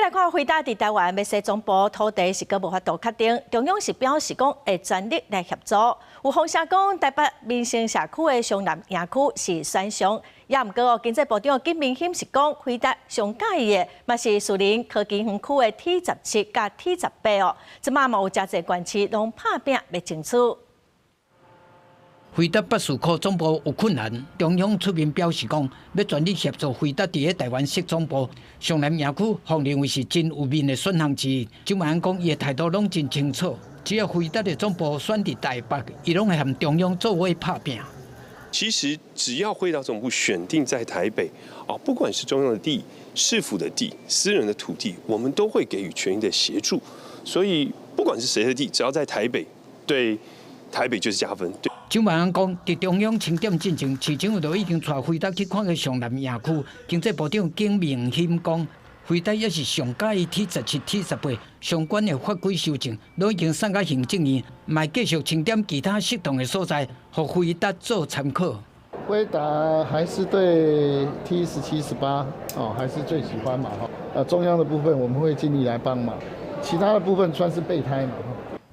來看輝達佇台灣欲設總部土地是閣無法度確定，中央是表示講會全力來協助。有風聲講台北民生社區的雙南營區是選項，也毋過哦，經濟部長金明欣是講輝達上佮意的嘛是士林科技園區的 T 17佮 T18哦，這馬嘛有誠濟縣市攏拍拚欲爭取。輝達北士科總部有困難，中央出面表示講，欲全力協助輝達佇咧台灣設總部。雙南營區予認為是真有面的選項之一。蔣萬安講，伊的態度攏真清楚，只要輝達的總部選佇台北，伊攏會和中央做伙拍拚。其實只要輝達總部選定在台北，啊，不管是中央的地、市府的地、私人的土地，我們都會給予全力的協助。所以不管是誰的地，只要在台北，對台北就是加分。對。蔣萬安講，佇中央清點進前，市政府就已經帶輝達去看過雙南營區。經濟部長金明欣講，輝達也是上佮意 T 17、T18相關的法規修正，攏已經送到行政院，嘛繼續清點其他適當的所在，予輝達做參考。輝達還是對 T 17、18哦，還是最喜歡嘛哈。中央的部分我們會盡力來幫忙，其他的部分算是備胎嘛。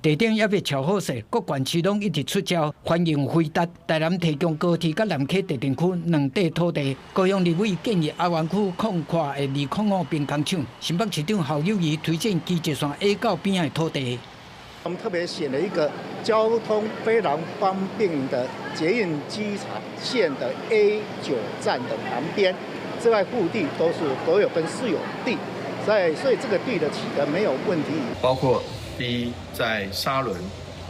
地點猶未敲好勢，各縣市攏一直出招，歡迎輝達。台南提供高鐵佮南溪特定區兩塊土地，高雄立委建議亞灣區擴闊的205兵工廠，新北市長侯友宜推薦基捷線 A 九邊的土地。我們特別選了一個交通非常方便的捷運機場線的 A 9站的旁邊，這塊腹地都是國有跟私有地，所以這個地的取得沒有問題。包括第一，在沙崙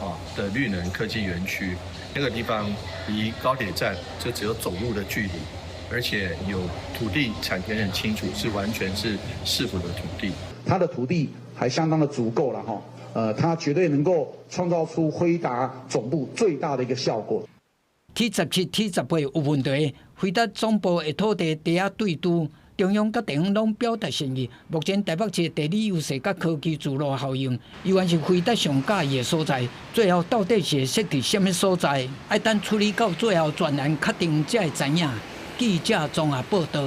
啊的綠能科技園區那個地方，離高鐵站就只有走路的距離，而且有土地產權很清楚，是完全是市府的土地。它的土地還相當的足夠了哈，它絕對能夠創造出輝達總部最大的一個效果。 T 17、T18有問題，輝達總部的土地佇遐對拄。中央佮地方攏表達善意。目前台北市地理優勢佮科技聚落效應，依然是輝達上佮意的所在。最後到底是會設佇啥物所在？愛等處理到最後專案確定才會知影。記者綜合報道。